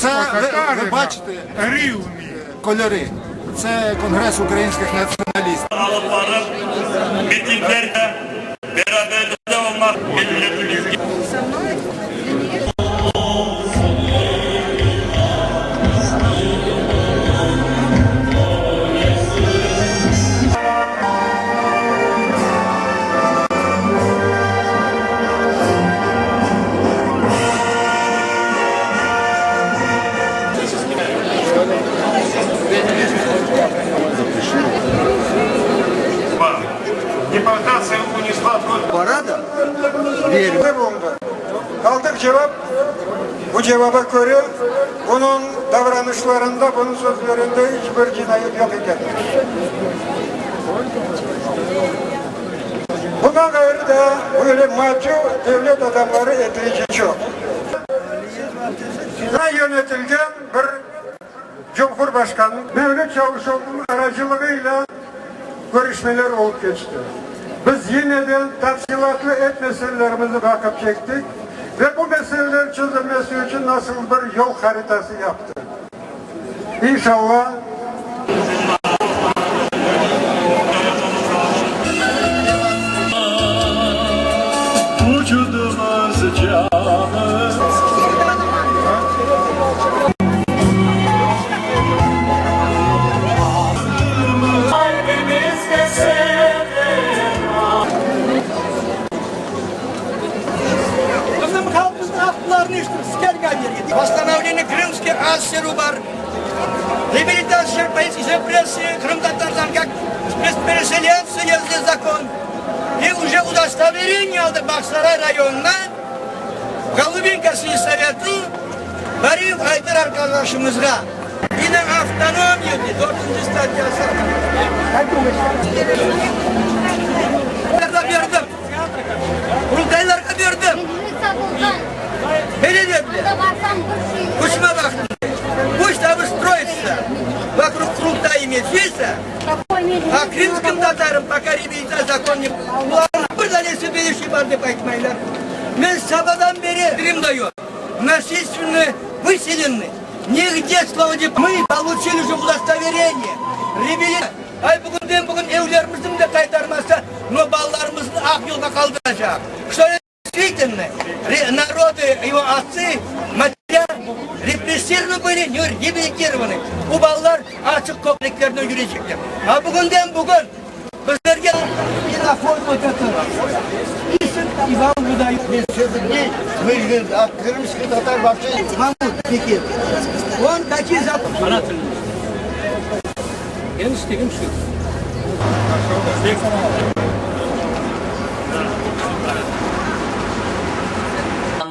Це ви, ви бачите кольори. Це Конгрес українських націоналістів. Alıp barıp mitinglerde beraberlikte olmaq milletimizge. Deportatsiya unesla только. Para da vermey. Bulundı. Aldıq cevap, bu cevaba köre, bunıñ davranışlarında, bunıñ sözlerinde iç bir cinayet yoq eken. Bundan ğayrı da böyle matü devlet adamları epeyce çoq. Yönetilgen bir Cumhurbaşqanı Mevlüt Çavuşoğlunıñ aracılığıyla körüşmeler olıp keçti. Biz yineden tafsilâtlı ep meselelerimizni baqıp çektik ve bu meseleler çezilmesi içün nasıl bir yol haritası yaptıq. İnşallah. Bizim halqımıznıñ aqlarını işte sikerge bergen. Postanovleniye Krımskiy ASSRu bar. Reabilitatsiya politiki repressiya qırımtatarlar kak spetspereselentsi yazdı zakon. Ve uje udostovereniye aldıq Bağçasaray rayonına Golubinka selsovetı Bariyev Ayder arqadaşımızğa. Yine avtonomiya dey, dörtünci statyası. Berdim. Qurultaylarğa berdim. Böyle dediler. Uçma vaqtında. Пусть обустроится вокруг Qurultaya Meclisa, а крымским татарам пока реабилитация закон не... Bir danesi böyle şey bar dep aytmaylar. Men sabadan beri Крым дает. Насильственно выселены. Нигде слова не... Мы получили уже удостоверение. Реабилитация. Ay bugünden bugün evlerimizniñ de qaytarmasa, no balalarımıznı aq yolğa qaldıracaq. Что действительно народы, его отцы, materya repressированы были, не реабилитированы. Bu balalar açıq kökreklerinen yürecekler. A bugünden bugün bizlerge и на вот это список и вам выдают. А крымских татар вообще... Мамут Бекир. Он такие законы. Ana tilimiz. Menim istegim şu.